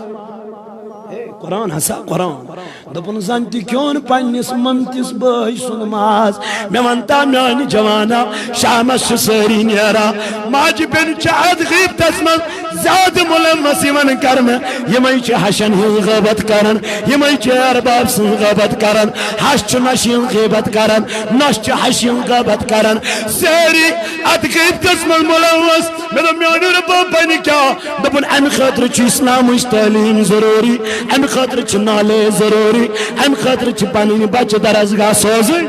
ہے، قرآن ہسا قرآن۔ دوٚپُن، زن تہِ کھیوٚن پننِس ممتِس بٲے سُنٛد ماز۔ مےٚ ونتا میانہِ جوانا، شامس چھِ سٲری نیران، ماجہِ بیٚنہِ چھِ اتھ غیبتس منٛز زیادٕ ملوث یِوان کرنہٕ۔ یِمے چھِ ہشن ہٕنٛز غٲبت کران، یِمے چھِ ارباب سٕنٛز غٲبت کران۔ ہش چھُ نشہِ ہٕنٛز غیبت کران، نش چھِ ہشہِ ہٕنٛز غٲبت کران۔ سٲری اتھ غیبتس منٛز ملوث۔ مےٚ دوٚپ، میانیو رۄبو، بنہِ کیٛاہ؟ دوٚپُن، امہِ خٲطرٕ چھُ اسلامٕچ تعلیٖم ضروٗری، امہِ خٲطرٕ چھِ نالیج ضروٗری، امہِ خٲطرٕ چھِ پنٕنۍ بچہِ درسگاہ سوزٕنۍ۔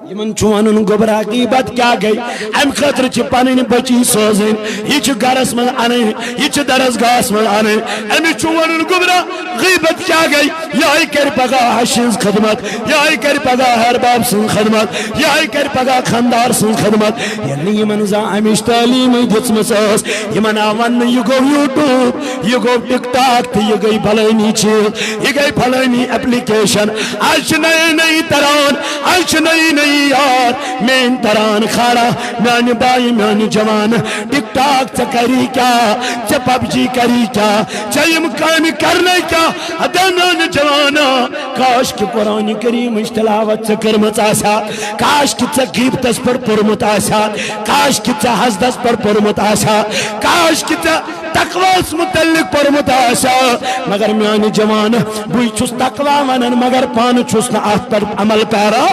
یِمن چھُ ونُن، گوٚبرا، غیبت کیٛاہ گٔے؟ امہِ خٲطرٕ چھِ پنٕنۍ بچی سوزٕنۍ، یہِ چھِ گرس منٛز انٕنۍ، یہِ چھِ درسگاہس منٛز انٕنۍ۔ أمِس چھُ ونُن، گوٚبرا، غیبت کیٛاہ گٔے؟ یِہوٚے کرِ پگاہ ہشہِ ہٕنٛز خدمت، یِہوٚے کرِ پگاہ ہر باب سٕنٛز خدمت، یِہوٚے کرِ پگاہ خاندار سٕنٛز خدمت۔ ییٚلہِ نہٕ یِمن زانٛہہ امِچ تعلیٖمٕے دِژمٕژ ٲس، یِمن آو وننہٕ، یہِ گوٚو YouTube، یہِ گوٚو TikTok تہٕ یہِ گٔے پھلٲنی چیٖز، یہِ گٔے پھلٲنی application۔ از چھِ نٔے نٔے تران، از چھِ نٔے نٔے یار، میٲنۍ تران کھارا، میانہِ بایہِ، میانہِ جوان، ٹک ٹاک ژےٚ کری کیٛاہ، ژےٚ پب جی کری کیٛاہ، ژےٚ یِم کامہِ کرنے کیٛاہ؟ ادا میانہِ جوانا، کاش کہ قرآن کریمٕچ تلاوت ژےٚ کٔرمٕژ آسہِ ہا، کاش کہ ژےٚ غیبتس پٮ۪ٹھ پوٚرمُت آسہِ ہا، کاش کہ ژےٚ حسدس پٮ۪ٹھ پوٚرمُت آسہِ ہا، کاش کہ ژےٚ تقواہس متعلق پوٚرمُت آسہِ ہا۔ مگر میانہِ جوان، بٕے چھُس تقوا ونان، مگر پانہٕ چھُس نہٕ اتھ پٮ۪ٹھ عمل پیرا۔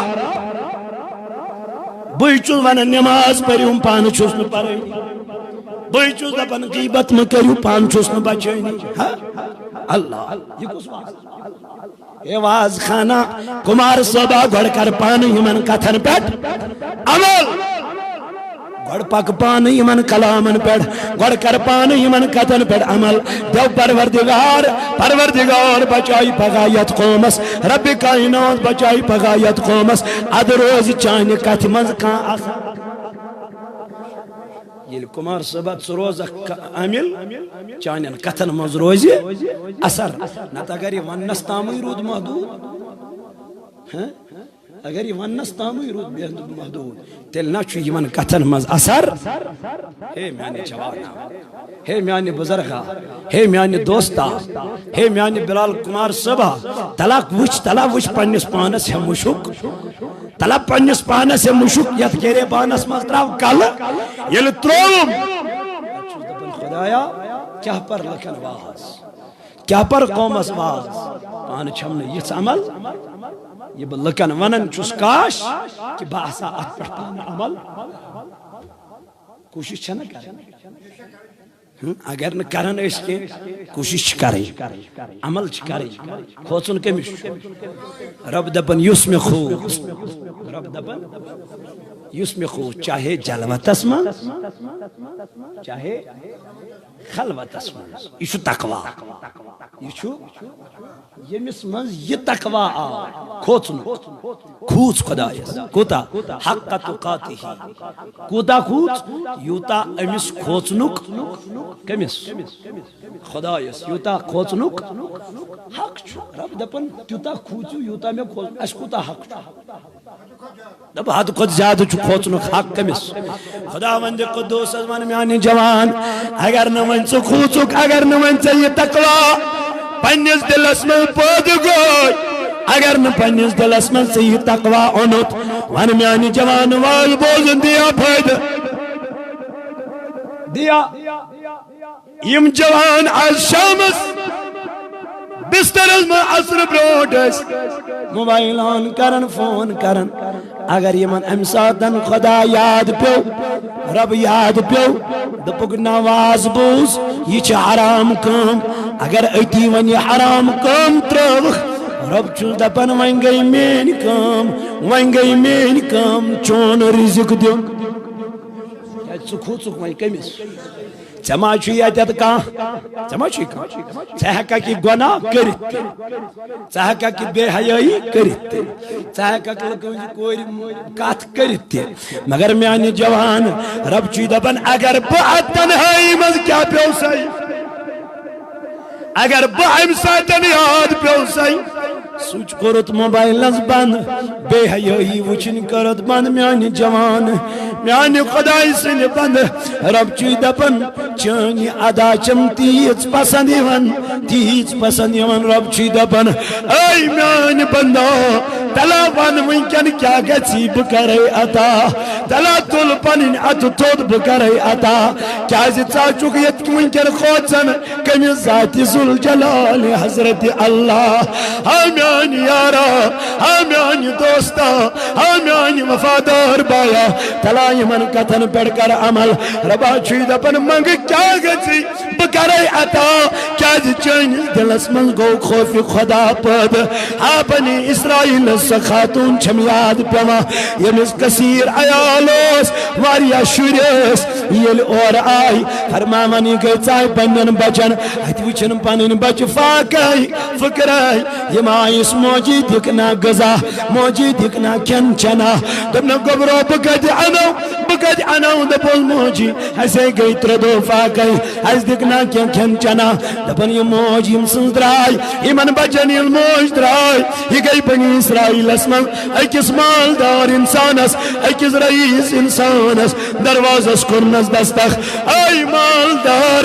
بٕے چھُس ونان نماز پٔرِو، پانہٕ چھُس نہٕ پرٲنی۔ بٕے چھُس دپان غیبت مہٕ کٔرِو، پانہٕ چھُس نہٕ بچٲنی۔ ہا؟ اللہ، یہِ کُس واز؟ ہے واز خانہ، کمار صٲبا، گۄڈٕ کر پانہٕ یِمن کتھن پٮ۪ٹھ عمل۔ گۄڈٕ پکھ پانہٕ یِمن کلامن پٮ۪ٹھ، گۄڈٕ کر پانہٕ یِمن کتھن پٮ۪ٹھ عمل۔ دٮ۪و پروردگار، پروردگار بچائی پگاہ یتھ قومس، رب کائنات بچائی پگاہ یتھ قومس، ادٕ روزِ چانہِ کتھِ منٛز کانٛہہ اثر۔ ییٚلہِ کمار صٲبہ ژٕ روزکھ ک-، عامل، چانٮ۪ن کتھن منٛز روزِ اثر۔ نتہٕ اگر یہِ وننس تامٕے روٗد محدوٗد، ہہ؟ اگر یہِ وننس تامٕے روٗد بے-، محدوٗد، تیٚلہِ نہ چھُ یِمن کتھن منٛز اثر۔ ہے میانہِ جوانا، ہے میانہِ بزرگا، ہے میانہِ دوستا، ہے میانہِ بلال کمار صٲبا، تلا وٕچھ، تلا وٕچھ پننِس پانس، ہے مُشُک۔ تلا پننِس پانس، ہے مُشُک، یتھ گرے بانس منٛز تراو کلہٕ۔ ییٚلہِ ترووُم، پتہٕ چھُس دپان، خدایا، کیاہ پر لکھن واز؟ کیاہ پر قومس واز؟ پانہٕ چھم نہٕ یِژھ عمل، یہِ بہٕ لُکن ونان چھُس، کاش کہِ بہٕ آسہٕ ہا اتھ پٮ۪ٹھ پانہٕ عمل۔ کوٗشش چھےٚ نہ کرٕنۍ؟ ہم، اگر نہٕ کران أسۍ کینٛہہ، کوٗشش چھِ کرٕنۍ، عمل چھِ کرٕنۍ۔ کھوژُن کٔمِس چھُ؟ رب دپان، یُس مےٚ کھوٗژ۔ رب دپان، یُس مےٚ کھوٗژ، چاہے جلوتس منٛز، چاہے خلوتس منٛز۔ یہِ چھُ تقوا۔ یہِ چھُ ییٚمِس منٛز یہِ تقوا آو، کھوژنُک۔ کھوٗژ خۄدایس۔ کوٗتاہ؟ حق تقاتہ۔ کوٗتاہ کھوٗژ؟ یوٗتاہ أمِس کھوژنُک۔ کٔمِس؟ خۄدایس۔ یوٗتاہ کھوژنُک حق چھُ۔ رب دپان، تیوٗتاہ کھوٗژِو، یوٗتاہ مےٚ کھوژ۔ اَسہِ کوٗتاہ حق چھُ؟ دَپ، حد کھۄتہٕ زیادٕ چھُ کھوژنُک حق کٔمِس؟ خداوند قدوسس وَن، میانہِ جوان، اگر نہٕ وۄنۍ ژٕ کھوژُکھ، اگر نہٕ وۄنۍ ژےٚ یہِ تقوا پننِس دِلس منٛز پٲدٕ گوٚو، اگر نہٕ پننِس دِلس منٛز ژےٚ یہِ تقوا اوٚنُتھ، وَن میانہِ جوان، وال بوزُن دِیا فٲیدٕ؟ دِیا۔ یِم جوان آز شامس بسترس منٛز عصر برونٛٹھ ٲسۍ موبایل آن کران، فون کران۔ اگر یِمن امہِ ساتن خدا یاد پیوٚو، رب یاد پیوٚو، دوٚپُکھ، نواز بوز، یہِ چھِ حرام کٲم۔ اگر أتی وۄنۍ یہِ حرام کٲم ترٲوٕکھ، رب چھُس دپان، وۄنۍ گٔے میٲنۍ کٲم، وۄنۍ گٔے میٲنۍ کٲم، چون رزق دیُن۔ کیازِ ژٕ کھوژُکھ وۄنۍ کٔمِس؟ ژےٚ ما چھُے ییٚتٮ۪تھ کانٛہہ؟ ژےٚ ما چھُے کانٛہہ؟ ژٕ ہٮ۪ککھ یہِ گۄناہ کٔرِتھ تہِ؟ ژٕ ہٮ۪ککھ یہِ بے حیٲیی کٔرِتھ تہِ؟ ژٕ ہٮ۪ککھ لُکہٕ ہٕنٛزِ کورِ کتھ کٔرِتھ تہِ؟ مگر میانہِ جوان، رب چھُے دپان، اگر بہٕ اتھ تنہٲیی منٛز کیٛاہ پیوٚو سا؟ اگر بہٕ امہِ ساتن یاد پیوٚو سا، سُچ کوٚرُتھ موبایلس بند، بے حیٲیی وٕچھِنۍ کٔرٕتھ بند۔ میانہِ جوان، میانہِ خدایہِ سٕنٛدِ بندٕ، رب چھُے دپان، چٲنۍ یہِ ادا چھم تیٖژ پسند یِوان، تیٖژ پسند یِوان۔ رب چھُے دپان، اے میانہِ بندا، تلا ون وٕنکٮ۪ن کیٛاہ گژھی، بہٕ کرے عطا۔ تلا تُل پنٕنۍ اتھٕ تھوٚد، بہٕ کرے عطا۔ کیازِ ژٕ چھُکھ ییٚتہِ وٕنکٮ۪ن کھوژان؟ کٔمِس؟ ذاتِ ذوالجلال حضرت اللہ۔ ہا میانہِ یارا، ہا میانہِ دوستا، ہا میانہِ وفادار بایا، تلا یِمن کتھن پٮ۪ٹھ کر عمل۔ ربا چھُے دپان، منگہٕ کیٛاہ گژھِ، بہٕ کرے عطا۔ کیازِ چٲنِس دلس منٛز گوٚو خوفِ خدا پٲدٕ۔ ہا بنی اسرائیل، سۄ خاتوٗن چھم یاد پٮ۪وان، ییٚمِس کثیر عیال اوس، واریاہ شُرۍ ٲسۍ۔ ییٚلہِ اورٕ آے، فرماوان، یہِ گٔے ژاے پننٮ۪ن بچن۔ اتہِ وٕچھن پنٕنۍ بچہِ فاقے، فقرے، یِم آیس موجی دِکھ نا غذا، موجی دِکھ نا کھٮ۪ن چٮ۪نا۔ دوٚپنکھ، گوٚبرو، بہٕ کتہِ انو؟ بہٕ کتہِ انو؟ دوٚپُن، موجی، اسے گٔے ترٛےٚ دۄہ فاقے، اسہِ دِکھ نا کینٛہہ کھٮ۪ن چنا۔ دپان، یہِ موج یِم سٕنٛز درٛاے، یِمن بچن ییٚلہِ موج درٛاے، یہِ گٔے بنی اسرائیلس منٛز أکِس مالدار انسانس، أکِس رئیس انسانس دروازس کوٚرنس دستک۔ اے مالدار،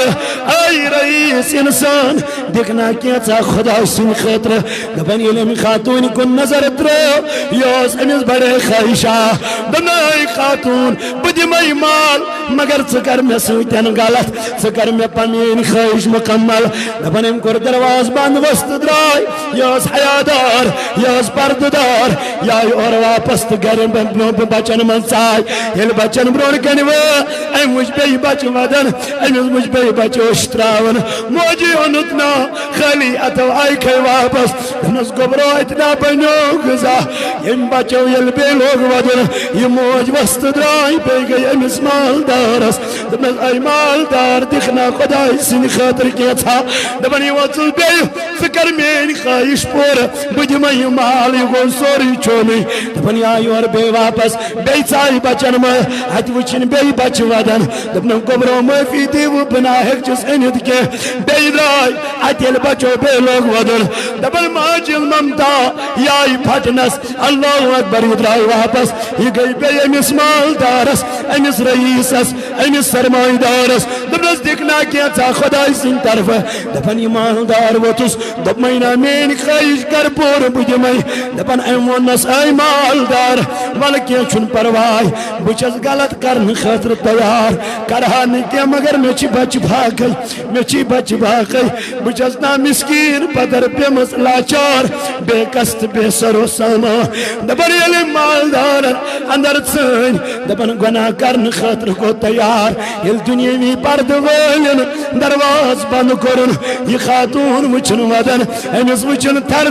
اے رئیس انسان، دِکھ نا کینٛژھا خۄداے سٕنٛدِ خٲطرٕ۔ دپان، ییٚلہِ أمۍ خاتوٗنہِ کُن نظر ترٲو، یہِ اوس أمِس بڑے خٲہِشا۔ دوٚپُن، اے خاتوٗن، بہٕ دِمے مال، مگر ژٕ کر مےٚ سۭتۍ غلط، ژٕ کر مےٚ پنٕنۍ خٲہِش مُکمل۔ دپان، أمۍ کوٚر دروازٕ بنٛد، وۄستہٕ درٛاے۔ یہِ ٲس حیادار، یہِ ٲس پردٕ دار، یہِ آیہِ اورٕ واپس تہٕ گرِ ب-، ب-، بچن منٛز ژاے۔ ییٚلہِ بچن برونٛٹھ کنہِ وٲژ، أمۍ وٕچھ بیٚیہِ بچہِ ودان، أمِس وٕچھ بیٚیہِ بچہِ اوٚش تراوان۔ موجی اوٚنُت نا، خٲلی اتھو آیہِ کھے واپس۔ دوٚپنس، گوٚبرو، اتہِ نا بنیو غذا۔ ییٚمہِ بچو ییٚلہِ بیٚیہِ لوگ ودُن، یہِ موج وۄستہٕ درٛاے، بیٚیہِ گٔے أمِس مالدارس۔ دوٚپنس، اے مالدار، دِکھ نا خۄداے سٕنٛدِ خٲطرٕ کینٛژھا۔ دپان، یہِ وۄژُل بیٚیہِ، ژٕ کر میٲنۍ خٲہِش پوٗرٕ، بہٕ دِمے یہِ مال، یہِ گوٚو سورُے چونُے۔ دپان، یا یورٕ بیٚیہِ واپس، بیٚیہِ ژایہِ بچن منٛز، اتہِ وٕچھِنۍ بیٚیہِ بچہِ ودان۔ دوٚپنس، گوٚبرو، معٲفی دِیِو، بہٕ نا ہیٚکہٕ چھُس أنِتھ کینٛہہ۔ بیٚیہِ درٛاے اتہِ ییٚلہِ بچو بیٚیہِ لوگ ودُن، دپان، ماجہِ ییٚلہِ ممتا یہِ آیہِ پھٹنس، اللہ اکبر، یہِ درٛاے واپس، یہِ گٔے بیٚیہِ أمِس مالدارس، أمِس رئیسس، أمِس سرمایہ دارس۔ دوٚپنس، دِکھ نا کینٛژھا خۄداے سٕنٛدِ طرفہٕ۔ دپان، یہِ مالدار ووٚتھُس، دوٚپمَے نا، میٲنۍ خٲہِش کر پوٗرٕ، بہٕ دِمَے۔ دپان، أمۍ ووٚننَس، اے مالدار، وَلہٕ کینٛہہ چھُنہٕ پرواے، بہٕ چھَس غلط کرنہٕ خٲطرٕ تیار، کرٕ ہا نہٕ کینٛہہ، مگر مےٚ چھِ بچہِ باقٕے، مےٚ چھِ بچہِ باقٕے، بہٕ چھَس نا مسکیٖن پدر پیمٕژ، لاچار، بے کس تہٕ بے سر و سامان۔ دپان، ییٚلہِ مالدارن اندر ژٲنۍ، دپان، گۄناہ کرنہٕ خٲطرٕ گوٚو تیار۔ ییٚلہِ دُنیٲوی پردٕ وٲلٮ۪ن دروازٕ بنٛد کوٚرُن، یہِ خاتوٗن وٕچھُن ودان، أمِس وٕچھُن تھر